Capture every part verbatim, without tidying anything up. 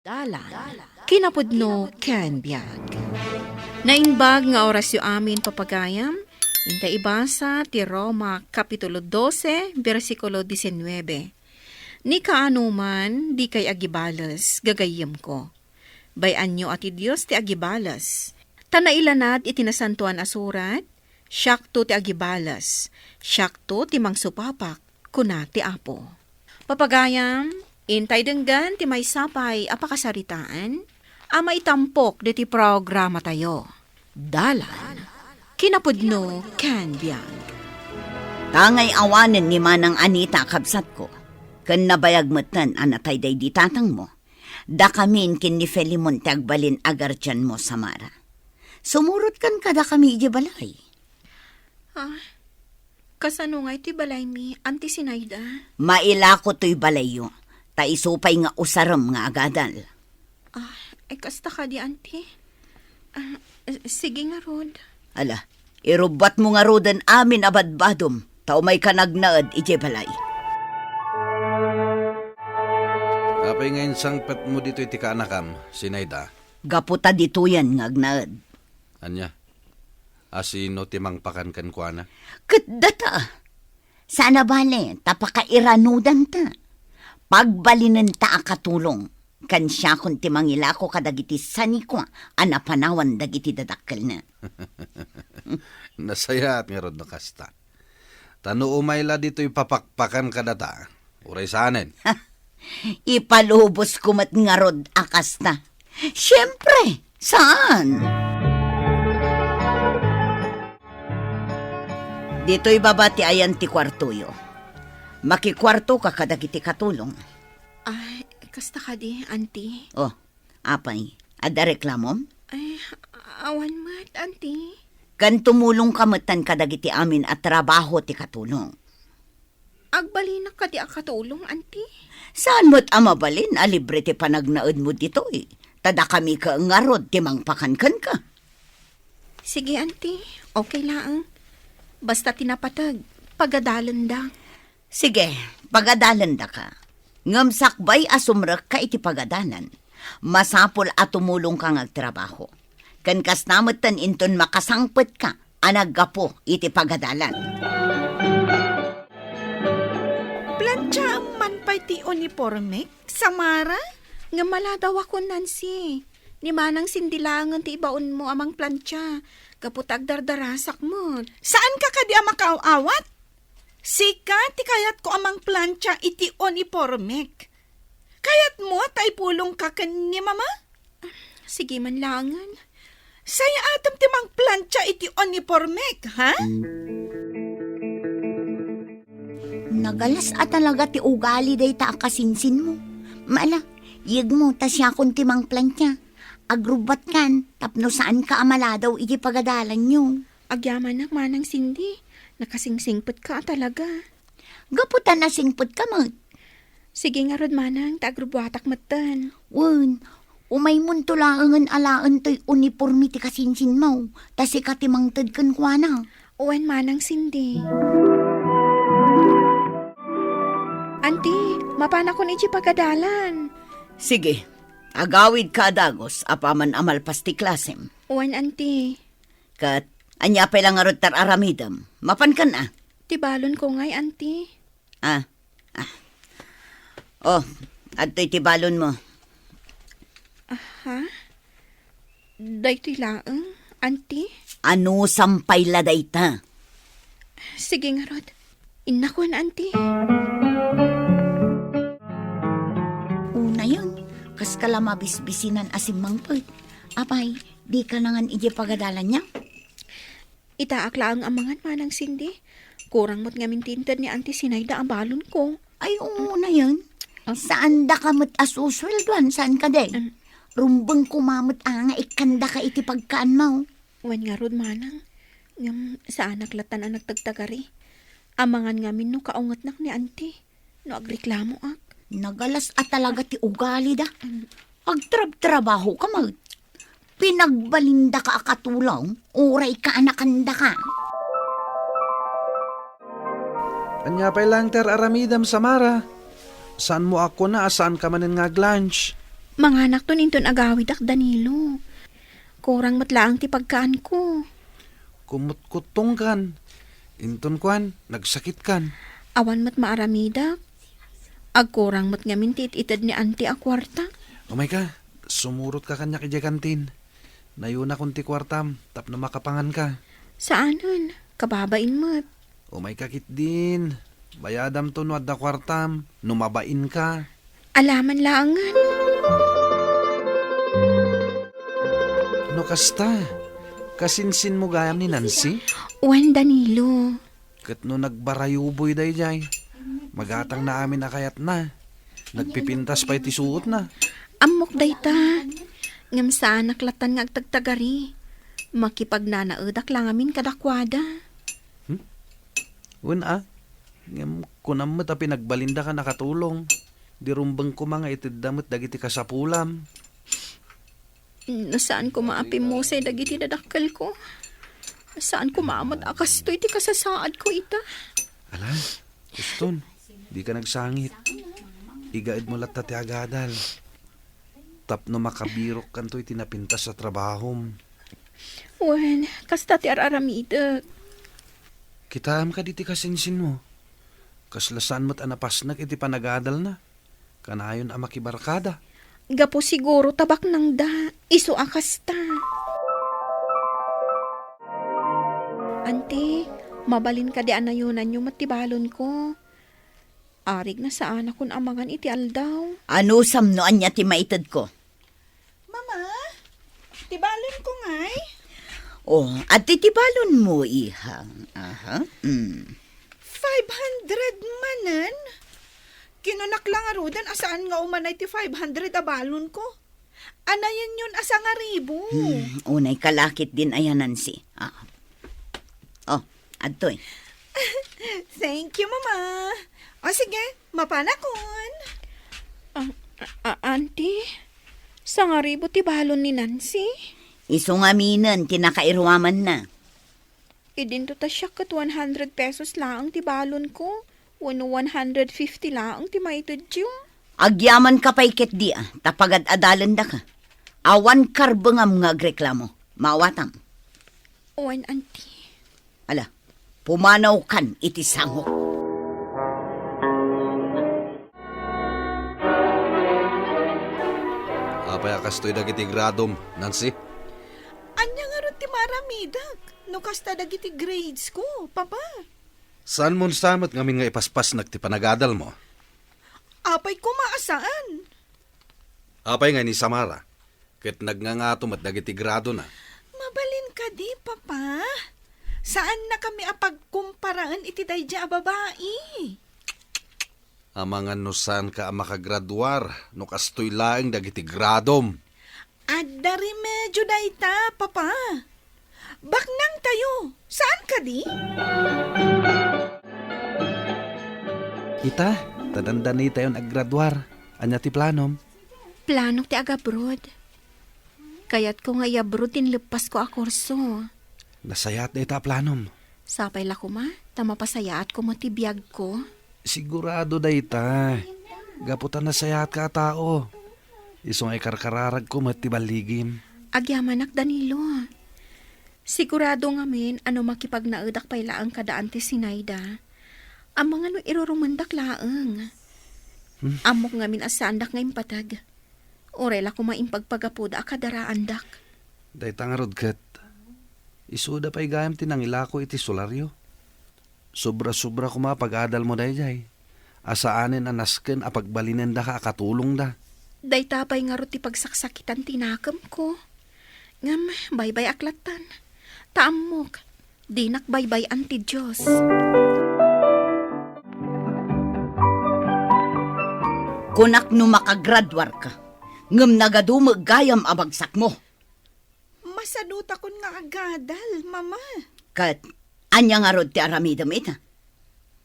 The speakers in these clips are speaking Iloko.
Dalan, kinapudno ken biag. Naimbag nga orasyo amin, papagayam, inta ibasa ti Roma kapitulo dose, bersikulo diesinuebe. Ni kaano man, dikay agibales, gagayyemko. Bay-anyo a ti Dios ti agibales. Ta nailanad iti Nasantoan a Surat, "Siakto ti agibales, siakto ti mangsupapak," kuna ti Apo. Papagayam, intay denggan ti maysa pay a pakasaritaan a maitampok diti programatayo. Dalan, kinapudno ken biag. Tangay awanen ni Manang Anita a kabsatko, ken nabayag metten a natay daydi tatangmo. Dakamin ken ni Filemon ti agbalin a guardianmo, Samara. Sumurotkan kadakami idiay balay. Ah, kasano nga iti balaymi, Auntie Sinaida? Mailako toy balayyo, ta isu pay nga usarem nga agadal. Ah, ay kasta kadi, Auntie? Ah, sige ngarud. Ala, irubbatmo ngaruden amin a badbadom, ta umayka nagnaed idiay balay. Apay nga insangpetmo ditoy ti kaanakam, Sinaida? Gapu ta ditoyen nga agnaed. Ania? Asino ti mangpakan kenkuana? Ket data. Saan a bale, ta pakairanudanta. Pagbalinenta a katulong. Ken siakon ti mangilako kadagiti sanikua a napanawan dagiti dadakkelna. Nasayaat ngarud no kasta. Ta no umay la ditoy papakpakan kadata, uray saanen. Ipalubosko met ngarud a kasta. Siempre, saan? Ditoy baba ti ayan ti kuartoyo. Makikuartoka kadagiti katulong. Ay, kasta kadi, Auntie? Oh, apay, adda reklamom? Ay, awan met, Auntie. Ken tumulongka metten kadagiti amin a trabaho ti katulong. Agbalinak kadi a katulong, Auntie? Saan met a mabalin a libre ti panagnaedmo ditoy? Ta dakami ket ngarud ti mangpakan kenka. Sige, Auntie. Okay laeng. Basta ti napateg, pagadalendak. Sige, pagadalendaka. Ngem sakbay a sumrekka iti pagadalan, masapul a tumulongka nga agtrabaho. Ken kasta metten inton makasangpetka a naggapu iti pagadalan. Plantiaem man pay ti unipormek, Samara? Ngem maladaw a kun Nancy. Ni Manang Cindy laengen ti ibaonmo a mangplantia, gapu ta agdardarasak met. Saanka kadi a makaaw-awat? Sika ti kayatko a mangplantia iti unipormek. Kayatmo ta ipulongka ken ni Mama? Sige man laengen. Sayaat ti mangplantia iti unipormek, ha? Nagalas a talaga ti ugali dayta a kasinsinmo. Mala, yegmo ta siakon ti mangplantia. Agrubbatkan tapno saanka a maladaw iti pagadalanyo. Agyamanak, Manang Cindy. Nakasingsingpetka a talaga. Gapu ta nasingpetka met. Sige ngarud, Manang, ta agrubbuatak metten. Wen, umaymonto laengen alaen toy uniporme ti kasinsinmo, ta sika ti mangted kenkuana. Wen, Manang Cindy. Auntie, mapanakon iti pagadalan. Sige, agawidka a dagus apaman a malpas ti klasem. Wen, Auntie. Ket, ania pay la ngarud ti ar-aramidem? Mapankan a? Ti balonko ngay, Auntie. Ah, ah. Oh, adtoy ti balonmo. Aha? Daytoy laeng, Auntie? Anusam pay la dayta? Sige ngarud. Innakon, Auntie. Unayen, kaska la mabisbisinan a simmangpet. Apay, dika nangan idiay pagadalanyo? Itaak laeng a mangan, Manang Cindy. Kurang met ngamin ti inted ni Auntie Sinaida a balonko. Ay, unayen. Ah. Saandaka met a susueldoan, saan kadi? Em. Rumbeng koma met a nga ikkandaka iti pagkaanmo. Wen ngarud, Manang. Ngem saanak lattan a nagtagtagari. Amangan ngamin no kaungetnak ni Auntie. No agreklamoak. Nagalas a talaga ti ugalida. Mm. Agtrabtrabahoka met. Pinagbalindaka a katulong, uray kaanakandaka. Ania pay laeng ti ar-aramidem, Samara? Saanmo a kuna a saanka manen nga ag-lunch? Manganakton inton agawidak, Danilo. Kurang met laeng ti pagkaanko. Kumutkuttongkan. Inton kuan, nagsakitkan. Awan met maaramidak. Agkurang met ngamin ti it-ited ni Auntie a kuarta. Umayka, sumurotka kaniak idiay kantin. Nayonakon ti kuartam tapno makapanganka. Saanen, kababain met. Umayka ketdin. Bayadamto no adda kuartam, no mabainka. Alaman laengen. No kasta, kasinsinmo gayam ni Nancy? Wen, Danilo. Ket no nagbarayuboy daydiay, magatangna amin a kayatna. Nagpipintas pay ti suotna. Ammok dayta. Ngem saanak lattan nga agtagtagari. Makipagnanaedak la ngamin kadakuada. Hmm? Wen a. Ngem kunam met a pinagbalindaka a katulong. Di rumbeng koma nga itedda met dagiti kasapulam. No saan koma a pimmusay dagiti dadakkelko. Saan koma met a kastoy ti kasasaadko ita. Ala, Uston, dika nagsangit. Igaedmo latta ti agadal. Tapno makabirokkanto iti napintas a trabahom. Wen, kasta ti ar-aramidek. Kitaem kadi ti kasinsinmo. Kasla saan met a napasnek iti panagadalna. Kanayon a makibarkada. Gapu siguro ta baknangda, isu a kasta. Anti, mabalin kadi a nayonanyo met ti balonko? Arig na saanakon a mangan iti aldaw. Anusam no ania ti maitedko? Mama, ti balonko ngay? Oh, adtoy ti balonmo, iha. Aha. Mm. Five hundred manen? Kinunak la ngaruden a saan nga umanay ti five hundred a balonko. Anayenyon a sangaribu. Hmm, unay ka la ketdin aya, Nancy. Ah. Oh, adtoy. Thank you, Mama. O sige, mapanakon. Ah, ah, Auntie, sangaribu ti balon ni Nancy? Isu ngaminen ti nakairuamanna. Idinto ta siak ket one hundred pesos laeng ti balonko, wenno one hundred fifty laeng ti maitedyo. Agyamanka pay ketdi, ah, ta pagad-adalendaka. Awan karbengam nga agreklamo. Maawatam. Wen, Auntie. Ala, pumanawkan iti sangok. Apay a kastoy dagiti gradom, Nancy? Ania ngarud ti maaramidak no kasta dagiti grades ko, Papa? Saanmon sa met ngamin nga ipaspasnek ti panagadalmo? Apay koma a saan? Apay nga ni Samara? Ket nagngangato met dagiti gradona. Mabalin kadi, Papa? Saannakami a pagkumparaen iti daydiay a babai. Amangan no saanka a makagraduar no kastoy laeng dagiti gradom. Adda remedio dayta, Papa. Baknangtayo, saan kadi? Ita, ta dandanitayon aggraduar. Ania ti planom? Planok ti agabroad. Kayatko nga iabroad ti inleppasko a kurso. Nasayaat dayta a planom. Sapay la koma, ta mapasayaatko met ti biagko. Sigurado dayta. Gapu ta nasayaatka a tao. Isu nga ikarkararagko met ti balligim. Agyamanak, Danilo. Sigurado ngamin a no makipagnaedak pay laeng kada Auntie Sinaida, amangan no irurumendak laeng. Hmm. Ammok ngamin a saandak nga impateg. Uray la koma impagpagapuda a kadaraandak. Dayta ngarud ket, isuda pay gayam ti nangilako iti solario. Sobra-sobra koma a pag-adalmo daydiay, a saanen a nasken a pagbalinendaka a katulongda. Dayta pay ngarud ti pagsaksakitan ti nakemko. Ngem baybay-ak lattan. Ta ammok, dinak baybay-an ti Dios. Kunak no makagraduarka, ngem nagadu met gayam a bagsakmo. Masadutakon nga agadal, Mama. Ket, ania ngarud ti aramidem ita?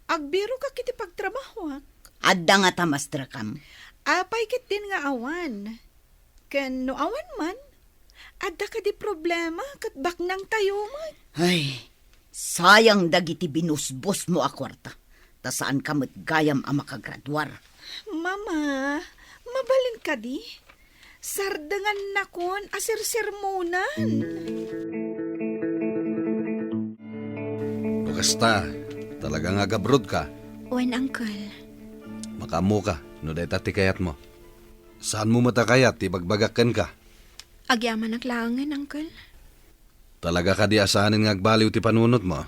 Agbirokak iti pagtrabahoak. Adda ngata maestrekam? Apay ketdin nga awan. Ken no awan man, adda kadi problema ket baknangtayo met. Ay, sayang dagiti binusbosmo a kuarta, ta saanka met gayam a makagraduar. Mama, mabalin kadi? Sardengannakon a sersermonan. No kasta, talaga nga agabrodka. Wen, Uncle. Makaammoka no dayta ti kayatmo. Saanmo met a kayat ti ibagbagak kenka? Agyamanak laengen, Uncle. Talaga kadi a saanen nga agbaliw ti panunotmo?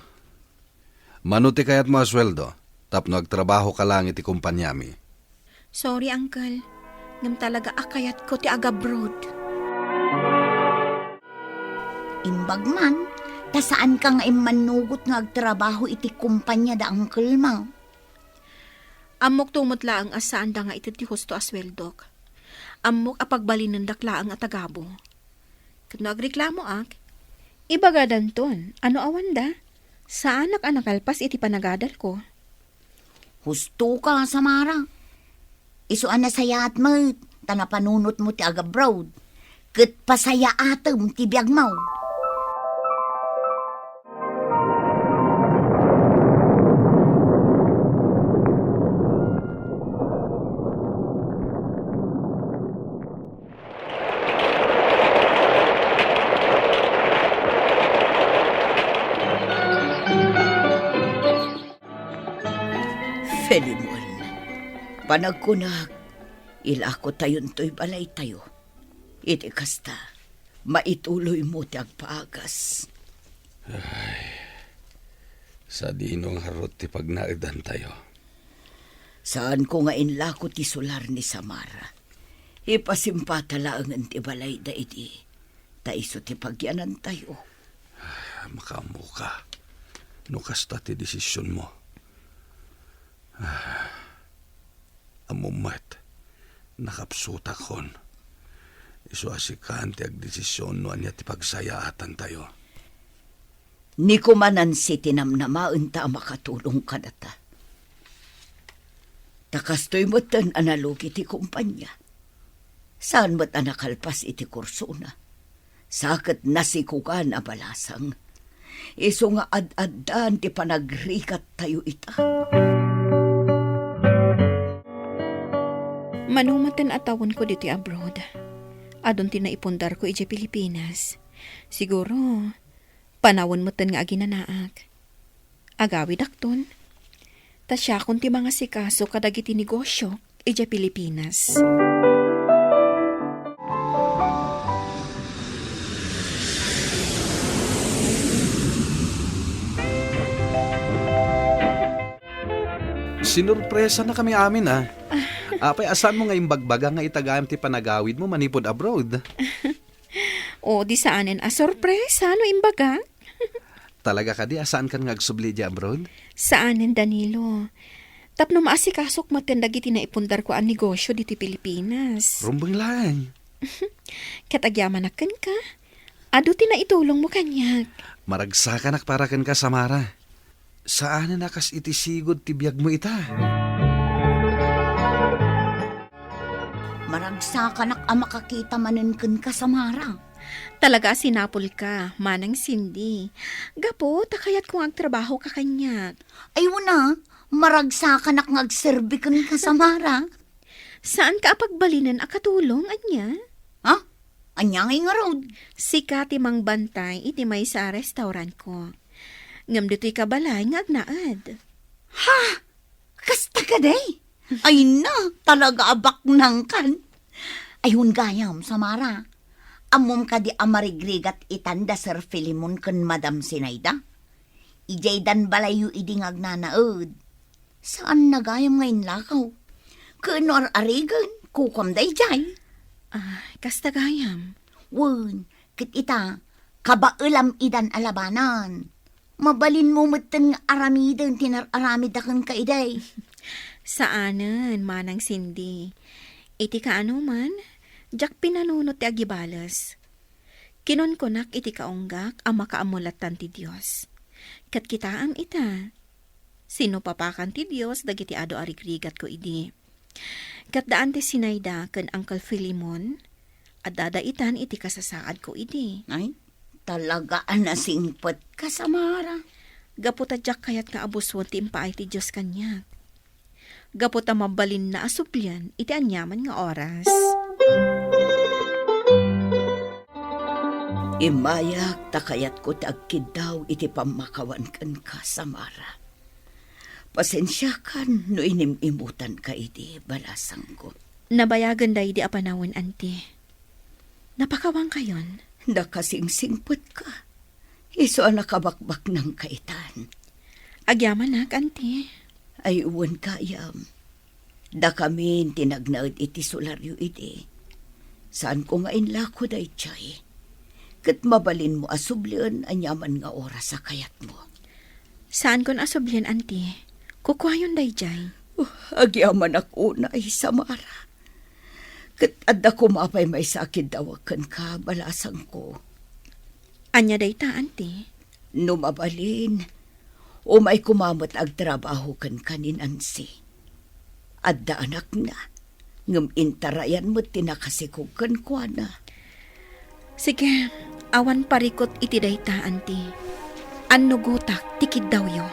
Mano ti kayatmo a sueldo tapno agtrabahoka laeng iti kompaniami? Sorry, Uncle. Ngem talaga a kayatko ti agabroad. Imbag man, ta saanka nga immannugot nga agtrabaho iti kompania da uncle mo. Ammok tumot laeng a saanda nga ited ti husto a sueldok. Ammok a pagbalinendak laeng a tagabu. Ket no agreklamoak, ibagadanton a no awanda, saanak a nakalpas iti panagadalko. Hustoka, Samara. Isu a nasayaat met ta napanunotmo ti agabroad, ket pasayaatem ti biagmo. Filemon, panagkunak, ilakotayon toy balaytayo. Iti kasta, maituloymo ti agpaagas. Ay, sadino ngarud ti pagnaedantayo? Saanko nga inlako ti solar ni Samara. Ipasimpata laengen ti balayda idi, ta isu ti pagyanantayo. Makaammoka no kasta ti desisionmo. Ammom met, nakapsutakon. Isu a sikan ti agdesision no ania ti pagsayaatantayo. Ni Kumanansi ti namnamaenta a makatulong kadata. Ta kastoy metten a nalugi ti kompania. Saan met a nakalpas iti kursona. Sa ket nasikugan a balasang. Isu nga ad-addan ti panagrigattayo ita. Mano maten a tawenko ditoy abroad, adun ti naipundarko idiay Pilipinas. Siguro, panawen metten nga aginanaak. Agawidakton. Ta siakon ti mangasikaso kadagiti negosio idiay Pilipinas. Sinurpresanakami amin, a. Apay a saanmo nga imbagbaga nga itagayam ti panagawidmo manipud abroad? O, di saanen a sorpresa no imbagak. Talaga kadi a saankan nga agsubli idiay abroad? Saanen, Danilo. Tapno maasikasok metten dagiti naipundarko a negosio ditoy Pilipinas. Rumbeng laeng. Ket agyamanak kenka, adu ti naitulongmo kaniak. Maragsakanak para kenka, Samara. Saanen a kas iti sigud ti biagmo ita. Maragsakanak a makakita manen kenka, Samara. Talaga a sinapulka, Manang Cindy. Gapu ta kayatko nga agtrabahoka kaniak. Ay, wen a, maragsakanak nga agserbi kenka, Samara. Saanka a pagbalinen a katulong, ania? Ha? Ania ngay ngarud? Sika ti mangbantay iti maysa a restaurantko. Ngem ditoyka balay nga agnaed. Ha? Kasta kadi? Ay na, talaga a baknangkan. Ay, wen gayam, Samara. Ammom kadi a marigrigat itan da Sir Filemon ken Madam Sinaida? Idiaydan balayyo idi nga agnanaed. Saanna gayam nga inlakaw. Ken no ar-arigen, kukuam daydiay. Ah, kasta gayam. Wen, ket ita, kabaelam idan a labanan. Mabalinmo metten nga aramiden ti nar-aramidda kenka idi. Saanen, Manang Cindy. Iti kaanoman, diak pinanunot ti agibales. Kinunkunak iti kaunggak a makaammo lattan ti Dios. Ket kitaem ita, sinupapakan ti Dios dagiti adu a rigrigatko idi. Ket daan ti Sinaida ken Uncle Filemon, addada itan iti kasasaadko idi. Ay, talaga a nasingpetka, Samara. Gapu ta diak kayat nga abusuen ti impaay ti Dios kaniak. Gapu ta mabalinna a sublien iti aniaman nga oras. Immayak ta kayatko ti agkiddaw iti pammakawan kenka, Samara. Pasensiakan no inim-imutanka idi, balasangko. Nabayagen daydi a panawen, anti. Napakawankayon. Nakasingsingpetka. Isu a nakabakbaknangka itan. Agyamanak, anti. Ay, wen gayam. Dakamin ti nagnaed iti solario idi. Saanko nga inlako daydiay. Ket mabalinmo a sublien aniaman nga oras a kayatmo. Saankon a sublien, anti. Kukuayon daydiay. Uh, agyamanak unay, Samara. Ket adda koma pay maysa a kiddawek kenka, balasangko. Ania dayta, anti? No mabalin, umay koma met agtrabaho kenka ni Nancy. Adda anakna, ngem intarayan met ti nakasikog kenkuana. Sige, awan parikut iti dayta, anti. Annugotak ti kiddawyo.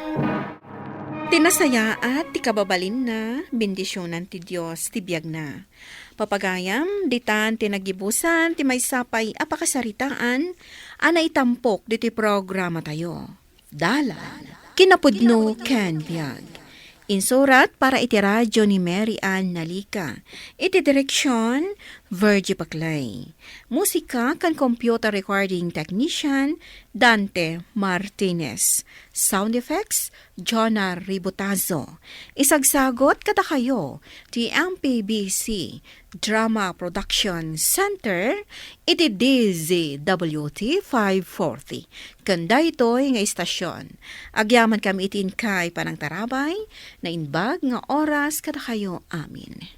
Ti nasayaat ti kababalinna, bendisionan ti Dios ti biagna. Papagayam, ditan ti nagibusan ti maysa pay a pakasaritaan a naitampok ditoy programatayo. Dalan, kinapudno ken biag. Insurat para iti radyo ni Mary Ann Nalica. Iti direksyon, Virgie Paclay. Musika ken Computer Recording Technician, Dante Martinez. Sound effects, Jonah Ributazo. Isagsagot kadakayo ti M P B C Drama Production Center iti D Z W T five forty. Ken daytoy nga istasyon, agyamankami iti inkay panangtarabay, naimbag nga oras kadakayo amin.